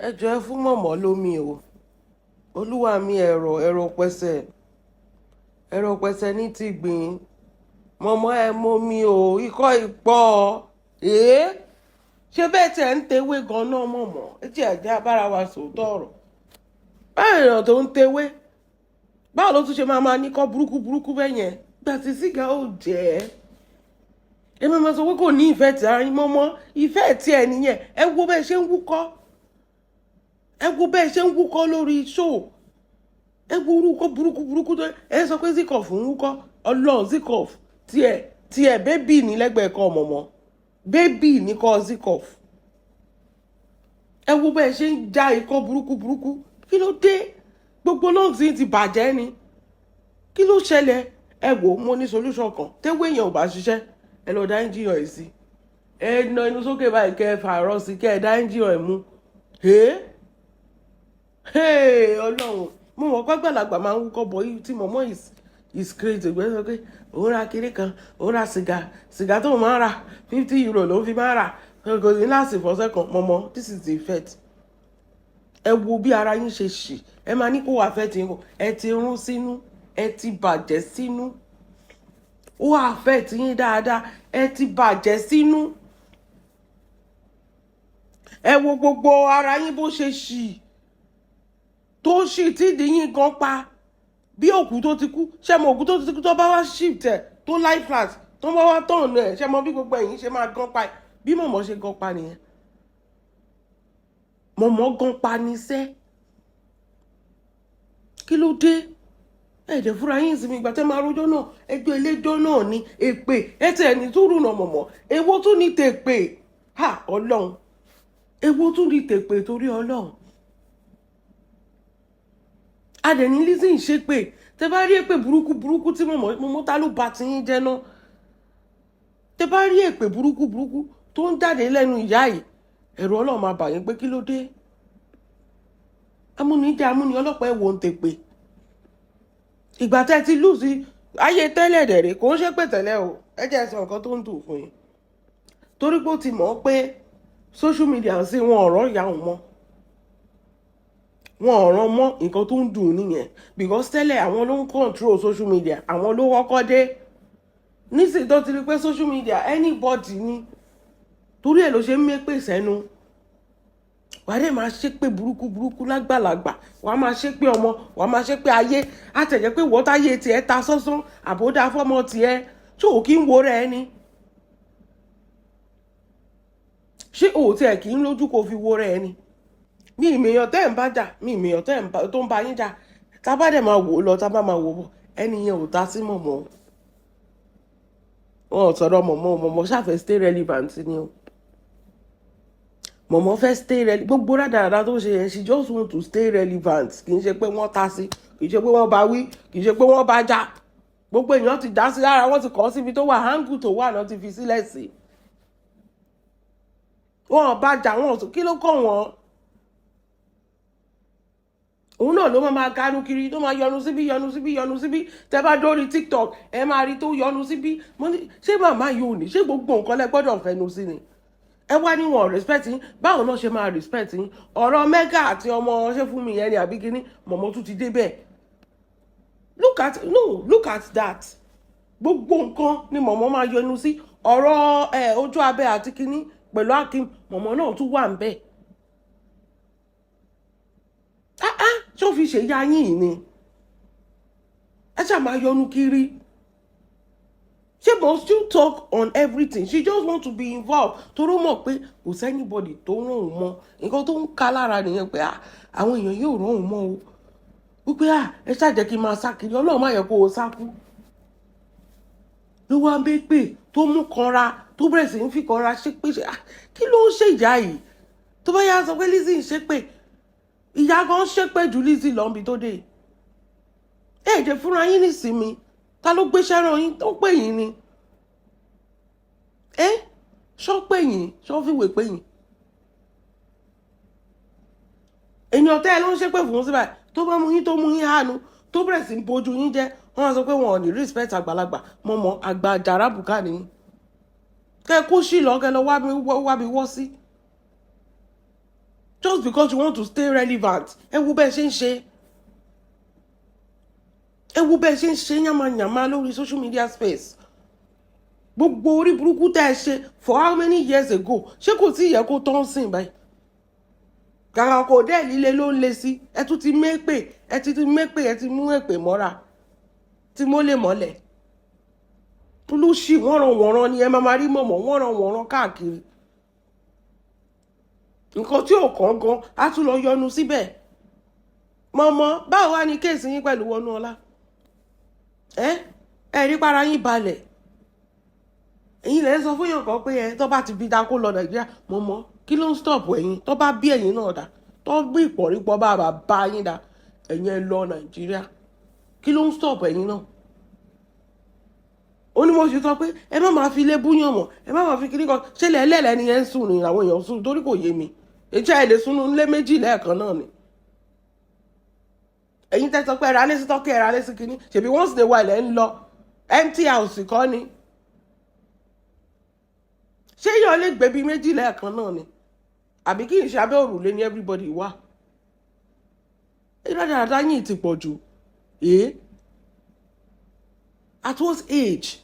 Ẹ jọ̀ọ́, ẹ fún mọ̀mọ́ lómi o. Olúwa mi, ẹ̀rọ ẹ̀rọ pẹ̀sẹ̀, ẹ̀rọ pẹ̀sẹ̀ ní ti gbìn. Mọ̀mọ́, ẹ mọ́mi o, ikọ́ ìpọ́. Èé, ṣé bẹ́ẹ̀ tẹ̀ ń tewé gan-an, mọ̀mọ́? Ẹ jẹ́ ẹ̀jẹ̀ abára wa sòótọ́ ọ̀rọ̀. Báwo èèyàn tó ń tewé, báwo ló tún ṣe máa máa níkọ́ burúkú burúkú bẹ́ẹ̀ yẹn? Gbà tí sìgá ò jẹ́ ẹ máa ma sọ pé kò ní ìfẹ́ tí ara yín mọ́mọ́, ìfẹ́ tí ẹ nìyẹn. Ẹ wo bẹ́ẹ̀ ṣe ń wúkọ́, ẹ wo bẹ́ẹ̀ ṣe ń wúkọ́ lórí show. Ẹ wo orúkọ burúkú burúkú tó ẹ sọ pé Zikov ń wúkọ́. Ọlọ́run, Zikov tiẹ̀ tiẹ̀ baby ní lẹ́gbẹ̀ẹ́ kọ́ mọ̀mọ́, baby ní kọ́ Zikov. Ẹ wo bẹ́ẹ̀ ṣe ń já ikọ́ burúkú burúkú. Kí ló dé? Gbogbo lungs yín ti bàjẹ́ ni? Kí ló ṣẹlẹ̀? Ẹ wò, mo ní solution kan. Tẹ́wé yẹn ò bá ṣiṣẹ́, ẹ lọ dá engine oil sí. Ẹ na inú sókè báyìí, kẹ́ ẹ fàárọ̀ sí, kẹ́ ẹ dá engine oil mú. Hey, Ọlọ́run, mo mọ̀ pé àgbàlagbà máa ń wúkọ́ bọ̀ yìí tí mọ̀mọ́ is crazy. Gbé sọ pé òun ra kiri kan, òun ra sìgá, sìgá tó máa ń rà, €50 ló fi máa ń rà, kò ní láti fọ́sẹ̀ kan. Mọ̀mọ́, this is the effect. Ẹ wo bí ara yín ṣe ṣì. Ẹ máa ní kó wà fẹ́ tí ẹ ti rún sínú, ẹ ti bàjẹ́ sínú. Ó affect yín dáadáa, ẹ ti bàjẹ́ sínú. Ẹ wo gbogbo ara yín bó ṣe ṣì, tó ṣì tí ìdí yín gan pa bí òkú tó ti kú. Ṣé mo òkú tó ti kú, tó bá wá shift ẹ tó lie flat, tó bá wá turn ẹ, ṣé mo bí gbogbo ẹ̀yìn ṣe máa gan pa? Bí mọ̀mọ́ ṣe gan pa nìyẹn. Mọ̀mọ́ gan pa ní sẹ́. Kí ló dé? Ẹ̀ẹ́dẹ̀ fúnra yín ìsinmi. Ìgbà tẹ́ máa rojọ́ náà, ẹjọ́ eléjọ́ náà ni èpè. Ẹ tẹ̀ ní túrú náà, mọ̀mọ́. Èwo tún ní tèpè? Ha, Ọlọ́run, èwo tún ní tèpè? Torí Ọlọ́run, adẹ̀ní Lizzy ń ṣépè. Tẹ bá rí èpè burúkú burúkú tí mọ̀mọ́ mọ̀mọ́, ta ló bà ti yín jẹ́ náà? Tẹ bá rí èpè burúkú burúkú tó ń jáde lẹ́nu ìyá yìí, ẹ̀rù Ọlọ́run máa bà yín pé kí ló dé? Amúnijẹ́ amúni ọlọ́pàá, ẹ̀ wò ń tèpè. Ìgbà tẹ́ ti lose ayé tẹ́lẹ̀ dẹ̀rẹ̀, kò ń ṣépè tẹ́lẹ̀ o. Ẹ jẹ́ sọ nǹkan tó ń dùn fún yín, torí pé ó ti mọ̀ pé social media ń sí wọn ọ̀rọ̀ ìyá òun mọ́, wọn ọ̀ràn mọ́. Nǹkan tó ń dùn nìyẹn, because tẹ́lẹ̀, àwọn ló ń control social media, àwọn ló kọ́kọ́ dé. Nísìnyí tó ti rí pé social media anybody ni, torí ẹ̀ ló ṣe ń mépè sẹ́nu. Wàá dẹ̀ máa ṣépè burúkú burúkú lágbàlagbà, wàá máa ṣépè ọmọ, wàá máa ṣépè ayé. Àtẹ̀jẹ́ pé wọ́n táyé tiẹ̀ ta sọ́sán àbódá fọ́mọ tiẹ̀. Ṣé ò kí ń wo rẹ̀ ni? Ṣé ò tiẹ̀ kí ń lójú kó fi wo rẹ̀ ni? Mi ìmìyàn tẹ́ ẹ̀ ń bá jà, mi ìmìyàn tẹ́ ẹ̀ ń bá tó ń bá yín jà. Tá bá dẹ̀ máa wò ó lọ, tá bá máa wò ó bọ̀, ẹni yẹn ò ta sí mọ̀mọ́. Wọn ò sọ̀rọ̀ mọ̀mọ́. Mọ̀mọ́ ṣàfẹ́ stay relevant ni o. Mọ̀mọ́ fẹ́ stay relevant. Gbogbo rádaràda tó ń ṣe yẹn, she just want to stay relevant. Kì í ṣe pé wọ́n ta sí, kì í ṣe pé wọ́n bá wí, kì í ṣe pé wọ́n bá jà. Gbogbo èèyàn ti dá sí lára, wọ́n ti kọ́ síbi tó wà, angle tó wà náà ti fi sílẹ̀ sí. Wọ́n bá jà, wọ́n kí ló kọ̀ wọ́n? Òun náà ló máa kánú kiri, tó máa yọnu síbí, yọnu síbí, yọnu síbí. Tẹ bá dórí TikTok, ẹ máa rí tó yọnu síbí. Mo ní, ṣé màmá yìí ò ní? Ṣé gbogbo nǹkan lẹ gbọ́dọ̀ fẹnu sí ni? Ẹ wá ní wọn respect yín. Báwo náà ṣe máa respect yín? Ọ̀rọ̀ mẹ́gà àti ọmọ ṣé fún mi yẹn ni àbí kíní, mọ̀mọ́ tún ti dé bẹ́ẹ̀. Look at, no, look at that. Gbogbo nǹkan ni mọ̀mọ́ máa yọnu sí. Ọ̀rọ̀ ẹ̀ ojú abẹ́ àti kíní pẹ̀lú Akim, mọ̀mọ́ náà tún wà ń bẹ́ẹ̀. Ah ah, ṣó fi ṣe ya yín ni? Ẹ ṣáà máa yọnu kiri. Ṣé must you talk on everything? She just want to be involved, torí ó mọ̀ pé kò sí anybody tó ràn òun mọ́. Nǹkan tó ń ka lára nìyẹn, pé ah, àwọn èèyàn yóò ràn òun mọ́ o, wípé ah, ẹ ṣáà jẹ́ kí n máa sá kiri. Ọlọ́run má yẹ kó o sá kú. Ló wá ń bẹ pé tó mú kanra, tó bẹ̀rẹ̀ sí ń fi kanra ṣépè. Ṣe ah, kí ló ń ṣe ìyá yìí? Tó bá yá, sọ pé Lizzy ń ṣépè, ìyá gan ṣépè ju Lizzy lọ níbi tó dé. Ẹ jẹ́ fúnra yín nísìmí. Ta ló gbéṣẹ́ rán yín tó pè yín ni? Ẹ ṣọ́ pè yín, ṣọ́ fìwé pè yín? Ènìyàn tẹ́ ẹ ló ń ṣépè fún síbẹ̀, tó bá mú yín, tó mú yín hánu, tó bẹ̀rẹ̀ sí ń bójú yín jẹ́, wọ́n á sọ pé wọn ò ní respect àgbàlagbà. Mọ̀mọ́ àgbà jàrá bùkà nìyí. Kẹ́ kó sí lọ, kẹ́ lọ wá mi wọ́ sí. Just because you want to stay relevant. Ẹ wo bẹ́ẹ̀ ṣe ń ṣe, ẹ wo bẹ́ẹ̀ ṣe ń ṣe yàmàyàmà lórí social media space. Gbogbo orí burúkú tẹ́ ẹ ṣe for how many years ago, ṣé kò tí ì yẹ kó tán sìn báyìí? Kàkà kò dẹ́, líle ló ń le sí. Ẹ tún ti mépè, ẹ ti mépè, ẹ ti mú èpè mọ́ra tí mo lè mọ́lẹ̀ olùsì. Wọ́nranwọ̀nran ni ẹ máa máa rí mọ̀mọ́, wọ́nranwọ̀nran káàkiri. Nǹkan tí ò kàn gan á tún lọ yọnu síbẹ̀. Mọ̀mọ́, báwo wá ní case yín pẹ̀lú Wọnúọlá? Ẹ ẹ rí para yín balẹ̀. Ẹ̀yin lẹ́ ń sọ fún yàn kan pé ẹ tó bá ti bí dákó lọ Nàìjíríà. Mọ̀mọ́, kí ló ń stop ẹ̀yin? Tó bá bí ẹ̀yin náà dá, tó bí ìpọ̀rípọ̀ bá bá yín dá, ẹ̀yin ẹ lọ Nàìjíríà. Kí ló ń stop ẹ̀yin náà? Ó ní mo ṣe sọ pé ẹ má máa fi ilé búyàn mọ́, ẹ má máa fi kíní kan. Ṣé lẹ́lẹ́lẹ́ ni ẹ ń sùn ní àwọn èèyàn sùn? Torí kò yé mi, èjì ẹ lè sunú ilé méjì lẹ́ẹ̀kan náà ni. Ẹ̀yin tẹ́ sọ pé ẹ̀rọ alẹ́ sí tọ́kẹ́, ẹ̀rọ alẹ́ sí kíní, ṣèbí once in a while ẹ̀ ń lọ. Empty house kọ́ ni. Ṣé èèyàn lè gbé bíi méjì lẹ́ẹ̀kan náà ni, àbí kí n ṣe abẹ́ òrùlé ní everybody wà? Ìrádàrádá yìí ti pọ̀ jù. At what age?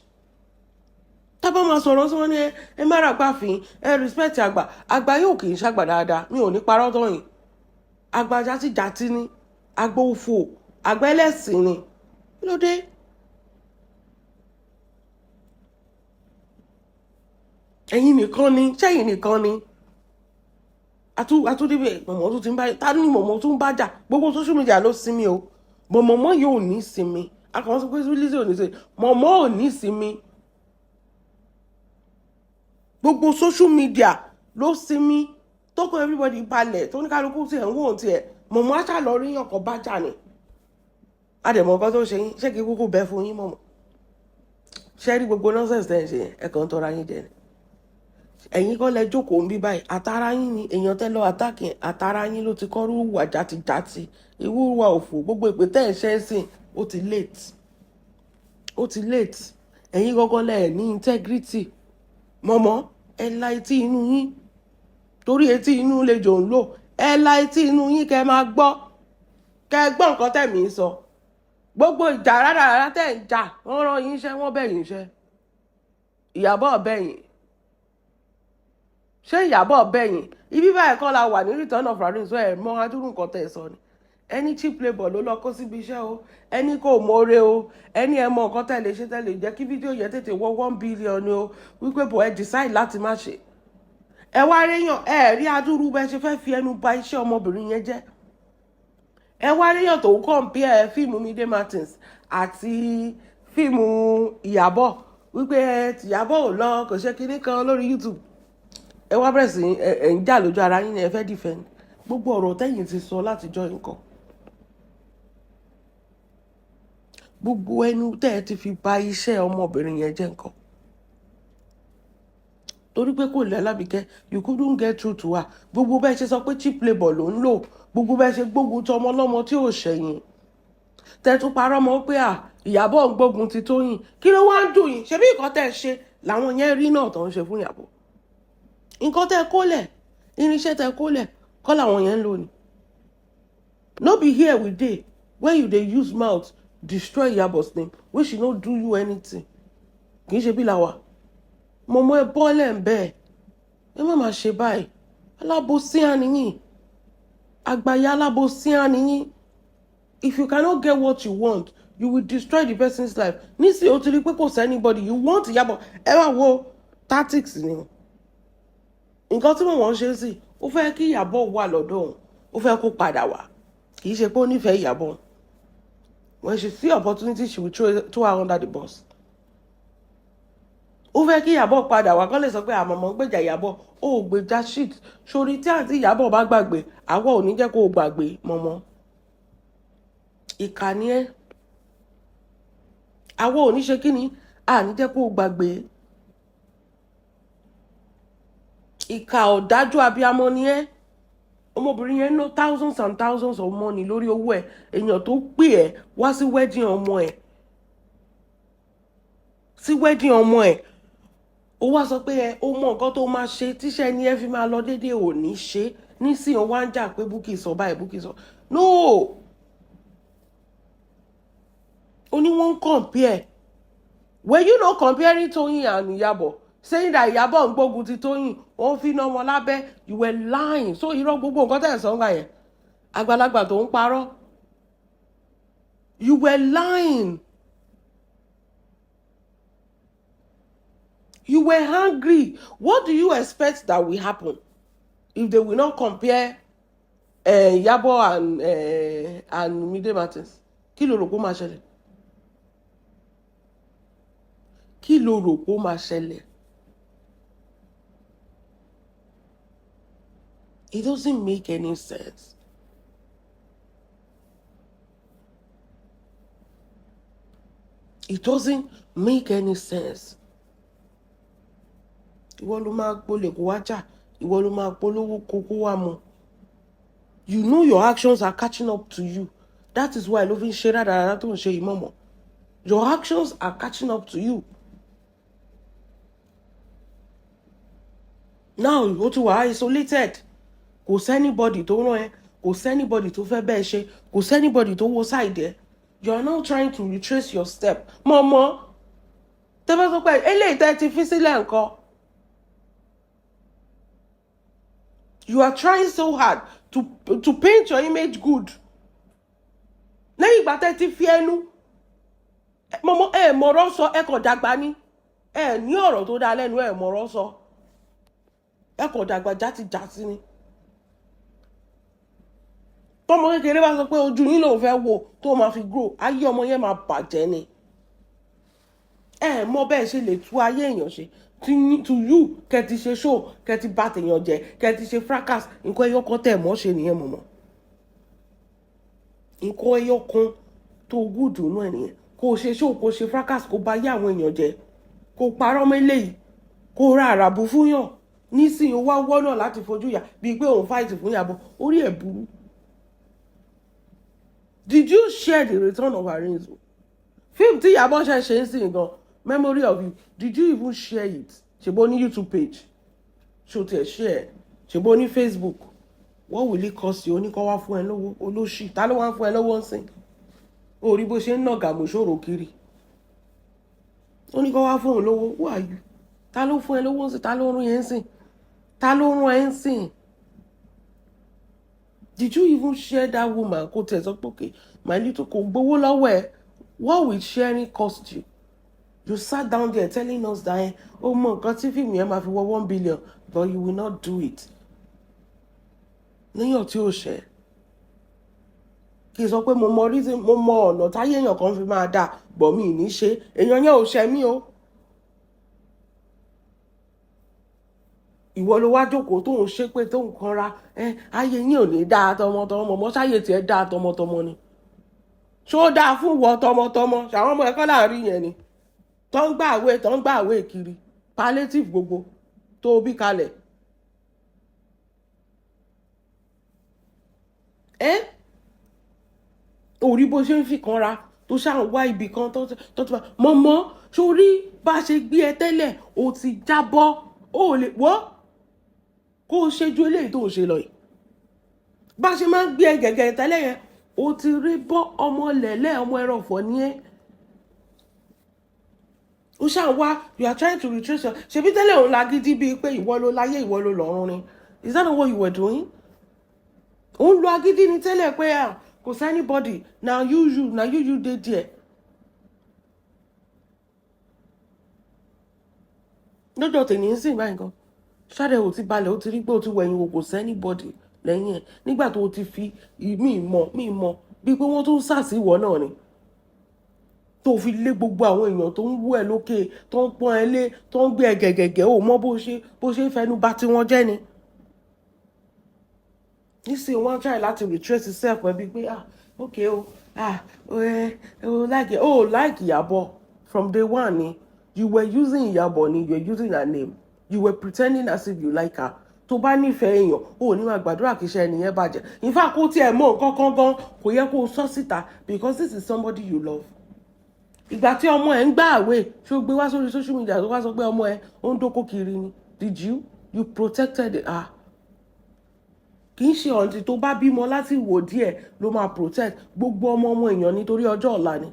Tábà máa sọ̀rọ̀ sí wọn ní ẹ má ra gbàfin, ẹ respect àgbà. Àgbà yóò kì í ṣàgbà dáadáa. Mi ò ní parọ́ tọ́yìn. Àgbà játijàti ni, àgbà òfò, àgbà ẹlẹ́sìn ni. Kí ló dé? Ẹ̀yin nìkan ni, ṣẹ́yìn nìkan ni. Àtúndébẹ̀ mọ̀mọ́ tó ti ń bá ta ní mọ̀mọ́ tó ń bá jà. Gbogbo social media ló sinmi o, mọ̀mọ́ yóò ní sinmi. Akọ̀wọ́n sọ pé Lizzy ò ní sinmi, mọ̀mọ́ ò ní sinmi. Gbogbo social media ló sinmi, tó kọ́ everybody balẹ̀, tó ní kálukú tiẹ̀ ń wò tiẹ̀. Mọ̀mọ́ àṣà lọ rí ọkọ̀ bá jà ni. Àdèmọ̀ nǹkan tó ṣe yín. Ṣé kí kúkú bẹ́ fún yín, mọ̀mọ́? Ṣé rí gbogbo nonsense tẹ́ ń ṣe yẹn? Ẹ kàn ń tọrọ yín jẹ ni. Ẹ̀yin kọ́ lẹ jókòó ń bí báyìí. Àtàrà yín ni èèyàn tẹ́ lọ àtàkì. Àtàrà yín ló ti kọ́ rúwà játijàti, ìwúwa òfò. Gbogbo ìpè tẹ́ ẹ̀ ṣe é sìn, ó ti late, ó ti late. Ẹ̀yin gangan lẹ̀ ní integrity. Mọ̀mọ́, ẹ la etí inú yín, torí etí inú lè jò ń lò. Ẹ la etí inú yín, kẹ́ máa gbọ́, kẹ́ gbọ́ nǹkan tẹ̀mí ń sọ. Gbogbo ìjà rádaràdà tẹ̀ ń jà, wọ́n rán yín iṣẹ́, wọ́n bẹ̀ yín iṣẹ́. Ìyàbọ̀ bẹ̀yìn, ṣé Ìyàbọ̀ bẹ̀yìn? Ibi báyìí kọ́ la wà ní Return of Rarin. Sọ ẹ̀ mọ́ adúrú nǹkan tẹ̀ sọ ni. Ẹni cheap labour ló lọ kó síbi iṣẹ́ o, ẹni kò mọ̀ọ́rẹ́ o, ẹni ẹ mọ nǹkan tẹ̀ lè ṣe, tẹ̀ lè jẹ́ kí fídíò yẹn tètè wọ 1 billion o, wípé bò ẹ decide láti má ṣe. Ẹ wá réyàn, ẹ rí adúrú bẹ́ẹ̀ ṣe fẹ́ fi ẹnu ba iṣẹ́ ọmọbìnrin yẹn jẹ́. Ẹ wá réyàn tó ń compare fíìmù Mide Martins àti fíìmù Ìyàbọ̀, wípé tìyàbọ̀ ò lọ, kò ṣe kinní kan lórí YouTube. Ẹ wá bẹ̀rẹ̀ sí ẹ ń jà lójú ara yín ni. Ẹ fẹ́ defend gbogbo ọ̀rọ̀ tẹ́yìn ti sọ látijọ́. Nǹkan gbogbo ẹnu tẹ́ ẹ ti fi bà iṣẹ́ ọmọbìnrin yẹn jẹ́, nǹkan torí pé kò lẹ́ Alábìkẹ́, you couldn't get through to her. Gbogbo bẹ́ẹ̀ ṣe sọ pé cheap labour ló ń lò, gbogbo bẹ́ẹ̀ ṣe gbógun ti ọmọ ọlọ́mọ tí ò ṣẹ̀yìn, tẹ́tún parọ́ mọ́ pé à Ìyàbọ̀ ń gbógun ti Tóyìn. Kí ló wá ń dùn yín? Ṣebí nǹkan tẹ́ ẹ ṣe làwọn yẹn rí náà tó ń ṣe fún Ìyàbọ̀. Nǹkan tẹ́ ẹ kólẹ̀, irinṣẹ́ tẹ́ ẹ kólẹ̀ kọ́ làwọn yẹn ń lò ní. No be here we dey when you dey use mouth destroy Ìyàbọ̀'s name wey she no do you anything. Kì í ṣe bí làwà. Mọ̀mọ́, ẹ bọ́lẹ̀ ń bẹ́ẹ̀. Ẹ má máa ṣe báyìí. Alábòsí àníyìn, àgbàyà alábòsí àníyìn. If you cannot get what you want, you will destroy the person's life. Nísìnyí o ti rí pé kò sí anybody you want Ìyàbọ̀. Ẹ máa wo tactics ni nǹkan tí mò ń ṣe sí. Ó fẹ́ kí Ìyàbọ̀ wà lọ́dọ̀ òun, ó fẹ́ kó padà wá. Kì í ṣe pé ó nífẹ̀ẹ́ Ìyàbọ̀. When she see opportunity, she will throw her under the bus. Ó fẹ́ kí Ìyàbọ̀ padà wá, kán lè sọ pé àmọ̀mọ́ gbèjà Ìyàbọ̀. Ó gbèjà shit sórí. Tí àǹtí Ìyàbọ̀ bá gbàgbé, àwọ̀ ò ní jẹ́ kó o gbàgbé. Mọ̀mọ́, ìkà ni ẹ́. Àwọ̀ ò ní ṣe kí ni, à ní jẹ́ kó o gbàgbé. Ìkà ọ̀dájú abiyamọ ni ẹ́. Ọmọbìnrin yẹn ná thousands and thousands of money lórí owó ẹ̀. Èèyàn tó pè ẹ́ wá sí wedding ọmọ ẹ̀, sí wedding ọmọ ẹ̀, ó wá sọ pé ẹ ó mọ nǹkan tó máa ṣe tíṣẹ́ ni ẹ fi máa lọ déédéé, ò ní ṣe. Nísìnyí ó wá ń jà pé Bukky sọ báyìí, Bukky sọ no. Ó ní wọ́n ń compare. Were you not comparing Toyin and Iyabo, saying that Iyabo ń gbógun ti Toyin, wọ́n fi iná wọn lábẹ́? You were lying. So irọ́ gbogbo nǹkan tẹ̀ sọ́ngbà yẹn, àgbàlagbà tó ń parọ́. You were lying. You were angry. What do you expect that will happen if they will not compare Iyabo and Mide Martins? Kí ló rò pé ó máa ṣẹlẹ̀? Kí ló rò pé ó máa ṣẹlẹ̀? It doesn't make any sense. It doesn't make any sense. Ìwọ ló máa gbolè kó wá jà, ìwọ ló máa polówó kó kó wá mu. You know your actions are catching up to you. That is why ló fi ń ṣe rádaràdà tó ń ṣe ìmọ̀mọ̀. Your actions are catching up to you. Now ó ti wà isolated. Kò sẹ́nibody tó rán ẹ, kò sẹ́nibody tó fẹ́ bẹ́ẹ̀ ṣe, kò sẹ́nibody tó wo side ẹ. You are now trying to retrace your step. Mọ̀mọ́, tẹ́ bá sọ pé eléyìí tẹ́ ti fi sílẹ̀ nǹkan. You are trying so hard to paint your image good. Lẹ́yìn ìgbà tẹ́ ti fi ẹnu mọ̀mọ́, ẹ mọ̀rọ̀ sọ, ẹ kàn dàgbà ni. Ẹ ní ọ̀rọ̀ tó dáa lẹ́nu, ẹ mọ̀rọ̀ sọ. Ẹ kàn dàgbà játijàti ni. Tọ́mọ kékeré bá sọ pé ojú yín lòun fẹ́ wò tó máa fi grow, ayé ọmọ yẹn máa bàjẹ́ ni. Ẹ mọ bẹ́ẹ̀ ṣe lè tú ayé èèyàn ṣe. To you, kẹ́ ti ṣe show, kẹ́ ti bà tèèyàn jẹ́, kẹ́ ti ṣe fracas, nǹkan ẹyọ kan tẹ̀ mọ́ ṣe nìyẹn mọ̀mọ́. Nǹkan ẹyọ kan tó gùdù náà nìyẹn. Kó o ṣe show, kó o ṣe fracas, kó bà ayé àwọn èèyàn jẹ́, kó o parọ́ mọ́ eléyìí, kó o ra àràbù fún yàn. Nísìnyí ó wá wọ́nà láti fojú yà bíi pé òun fight fún Ìyábọ̀, orí ẹ̀ burú. Did you share the return of Arinzo? Fíìmù tí Ìyábọ̀ ṣe ṣe ń sìn gan, memory of you, did you even share it? Ṣèbó ní YouTube page, ṣó tiẹ̀ share? Ṣèbó ní Facebook? What will it cost you? Oníkọ́ wá fún ẹ lówó, olóṣì. Ta ló wá fún ẹ lówó ń sìn? O rí bó ṣe ń nàgà mọ̀ṣòro kiri. Oníkọ́ wá fún òun lówó. Who are you? Ta ló fún ẹ lówó ń sìn? Ta ló rún ẹ ń sìn? Ta ló rún ẹ ń sìn? Did you even share that woman? Kò tẹ̀ sọ pé okay, my little, kò gbowó lọ́wọ́ ẹ. What will sharing cost you? You sat down there telling us that ó mọ nǹkan tí fíìmù yẹn máa fi wọ 1 billion, but you will not do it. Níyàn tí ó ṣẹ. Kì í sọ pé mo mọ reason, mo mọ ọ̀nà táyé èèyàn kan fi máa dà, bọ̀ mí ní ṣe. Èèyàn yẹn ò ṣẹ mí o. Ìwọ ló wá jókòó tó ń ṣépè tó ń kanra. Ẹ ayé yín ò ní dáa tọmọtọmọ, mọ sáyé tiẹ̀ dáa tọmọtọmọ ni. Ṣó dáa fún wọ tọmọtọmọ? Ṣàwọn ọmọ ẹ̀kọ́ láàrin yẹn ni. Tó ń gbà àwé, tó ń gbà àwé kiri, palliative gbogbo tó bí kalẹ̀. Ẹ́ orí bó ṣe ń fi kanra tó ṣáà ń wá ibì kan tó ti máa mọ̀mọ́. Sórí bá ṣe gbé ẹ tẹ́lẹ̀, o ti jábọ́, o lè wọ́ kó o ṣe ju eléyìí tó o ṣe lọ yìí. Bá ṣe máa ń gbé ẹ gẹ̀gẹ̀ tẹ́lẹ̀ yẹn, o ti rí bọ́ ọmọ lẹ̀lẹ́, ọmọ ẹrọ̀fọ̀ ní ẹ́. O ṣáà wá, you are trying to retrace your, ṣebí tẹ́lẹ̀ òun lágídí bíi pé ìwọ ló láyé, ìwọ ló lọ́run ni. Is that not what you were doing? Òun lo agídí ni tẹ́lẹ̀ pé kò sí anybody, na you you na you you dey there. Lọ́jọ́ tèmi ń sìn báyìí gan, ṣáde ò ti balẹ̀, ó ti rí pé ó ti wẹ̀yìn wò, kò sí anybody lẹ́yìn ẹ̀. Nígbà tó o ti fi mí mọ̀ bíi pé wọ́n tún ń sàsí ìwọ náà ni, tó fi lé gbogbo àwọn èèyàn tó ń wú ẹ lókè, tó ń pọ́n ẹ lé, tó ń gbé ẹ gẹ̀gẹ̀gẹ̀, ò mọ bó ṣe fẹnu bà tiwọn jẹ́ ni. Nísìnyí wọ́n try láti retrace self ẹ bíi pé ah okay o, ah ẹ o like, o like Ìyábọ̀ from day one ni. You were using Ìyábọ̀ ni, you were using her name, you were pretending as if you like her. Tó bá nífẹ̀ẹ́ èèyàn, o ò ní máa gbàdúrà kí iṣẹ́ ẹnìyẹn bàjẹ́. In fact, kó tiẹ̀ mọ nǹkan kan gan, kò yẹ kó o sọ síta, because this is somebody you love. Ìgbà tí ọmọ ẹ ń gbà àwẹ̀, ṣé o gbé wá sórí social media tó wá sọ pé ọmọ ẹ ó ń dókó kiri ni? Did you? You protected her. Kí Kì í ṣe ọ̀ǹtí tó bá bímọ láti wò díẹ̀ ló máa protect gbogbo ọmọ ọmọ èèyàn nítorí ọjọ́ ọ̀la ni.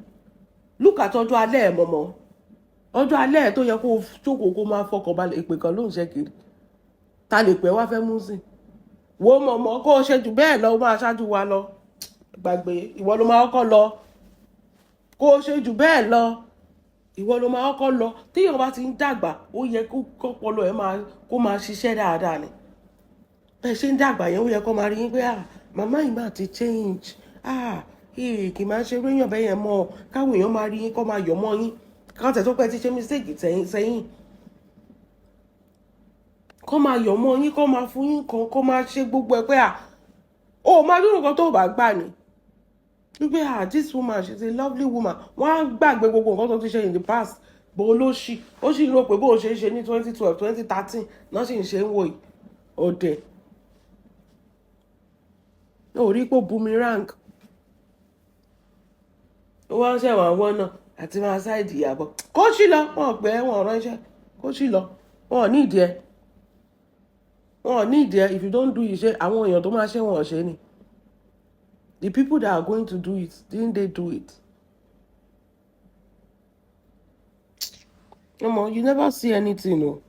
Look at ọjọ́ alẹ́ ẹ̀ mọ̀mọ́, ọjọ́ alẹ́ ẹ̀ tó yẹ kó jókòó, kó máa fọkàn balẹ̀. Ìpè kan ló ń ṣe kiri, ta lè pẹ́ wá fẹ́ mú sí wo mọ̀mọ́? Kó o ṣe jù bẹ́ẹ̀ lọ, ó máa ṣáájú wa lọ. Gbàgbé, ìwọ ló máa kọ́kọ́ lọ. Kó o ṣe jù bẹ́ẹ̀ lọ, ìwọ ló máa kọ́kọ́ lọ. Téèyàn bá ti ń dàgbà, ó yẹ kó kọ́pọlọ ẹ̀ máa kó máa ṣiṣẹ́ dáadáa ni. Bẹ́ẹ̀ ṣe ń dàgbà yẹn, ó yẹ kó máa rí yín pé, "Ah, màmá yìí máa ti change. Ah, kì í máa ṣe réyàn bẹ́ẹ̀ yẹn mọ́." Káwọn èèyàn máa rí yín, kó máa yọ̀ mọ́ yín, káwọn tẹ̀ tó pẹ́ ti ṣe mistake sẹ́yìn, kó máa yọ̀ mọ́ yín, kó máa fún yín kan, kó máa ṣe gbogbo ẹ̀ pé à ó máa dúró nǹkan tó bá gbà ní wípé, "Ah, this woman, she's a lovely woman." Wọ́n á gbàgbé gbogbo nǹkan tó ti ṣe in the past. Bó ló ṣì ó sì rò pé bó ṣe ń ṣe ní 2012, 2013 náà sì ń ṣe ń wò yìí. Ọ̀dẹ̀ ó rí pé boomerang, ó wá ń ṣẹ̀wọ̀n àwọn náà àti máa side Ìyàbọ̀. Kó sì lọ, wọn ò pẹ́, wọn ò ránṣẹ́, kó sì lọ. Wọn ò ní ìdí ẹ, wọn ò ní ìdí ẹ. If you don't do iṣẹ́, àwọn èèyàn tó máa ṣe, wọn ò ṣe ni. The people that are going to do it, didn't they do it? Ọmọ, you never see anything o.